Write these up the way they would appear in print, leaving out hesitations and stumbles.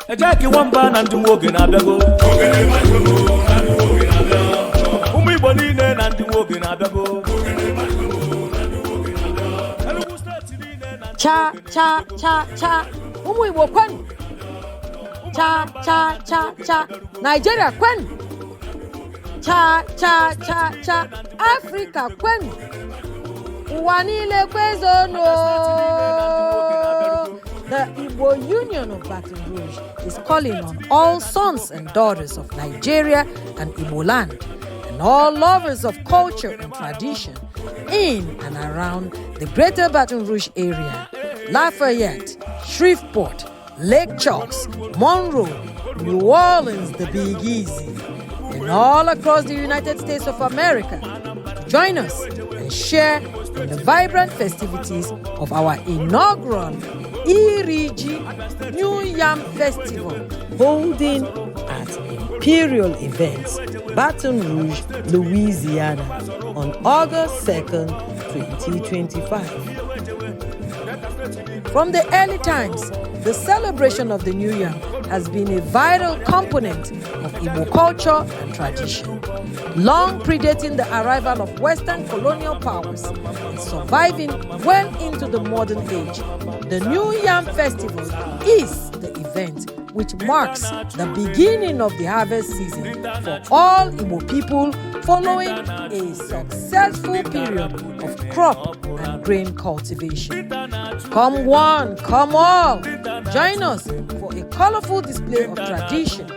Ejeki nwamba na ndị nwoke na-abịago. Ụmụ Igbo niile na ndị nwoke na-abịago. Enugu Steeti niile na ndị Cha cha cha cha, ụmụ Igbo kwenu! Cha cha cha cha, Nigeria kwenu! Cha cha cha cha, Afrịka kwenu! Ụwa niile kwezuonu! The Igbo Union of Baton Rouge is calling on all sons and daughters of Nigeria and Igbo land and all lovers of culture and tradition in and around the greater Baton Rouge area, Lafayette, Shreveport, Lake Charles, Monroe, New Orleans, the Big Easy, and all across the United States of America to join us and share in the vibrant festivities of our inaugural Iriji New Yam Festival, holding at Imperial Events, Baton Rouge, Louisiana, on August 2nd, 2025. From the early times, the celebration of the New Yam has been a vital component of Igbo culture and tradition. Long predating the arrival of Western colonial powers and surviving well into the modern age, the New Yam Festival is the event which marks the beginning of the harvest season for all Igbo people following a successful period of crop and grain cultivation. Come one, come all, join us for a colorful display of tradition,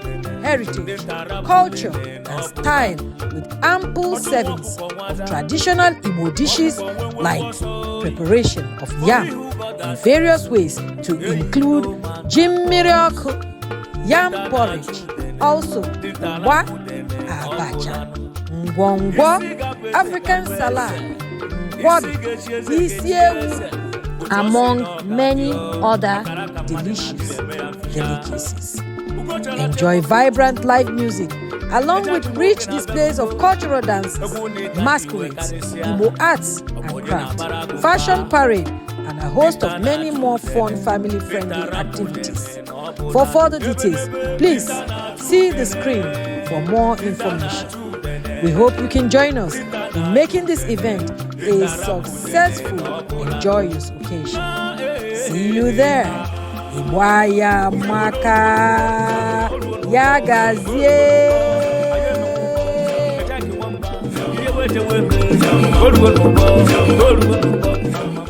heritage, culture, and style with ample servings of traditional Igbo dishes like preparation of yam in various ways to include ji mmiri ọkụ, yam porridge, also ugba, abacha, ngwongwo, African salad, nkwobi, isi ewu, among many other delicious delicacies. Enjoy vibrant live music along with rich displays of cultural dances, masquerades, Igbo arts and craft, fashion parade, and a host of many more fun family friendly activities. For further details, please see the screen for more information. We hope you can join us in making this event a successful and joyous occasion. See you there. Igbo amaka, ya gazie. Ejeki nwamba, ihe wejewe, oruo n'ụgbọ, oruo n'ụgbọ.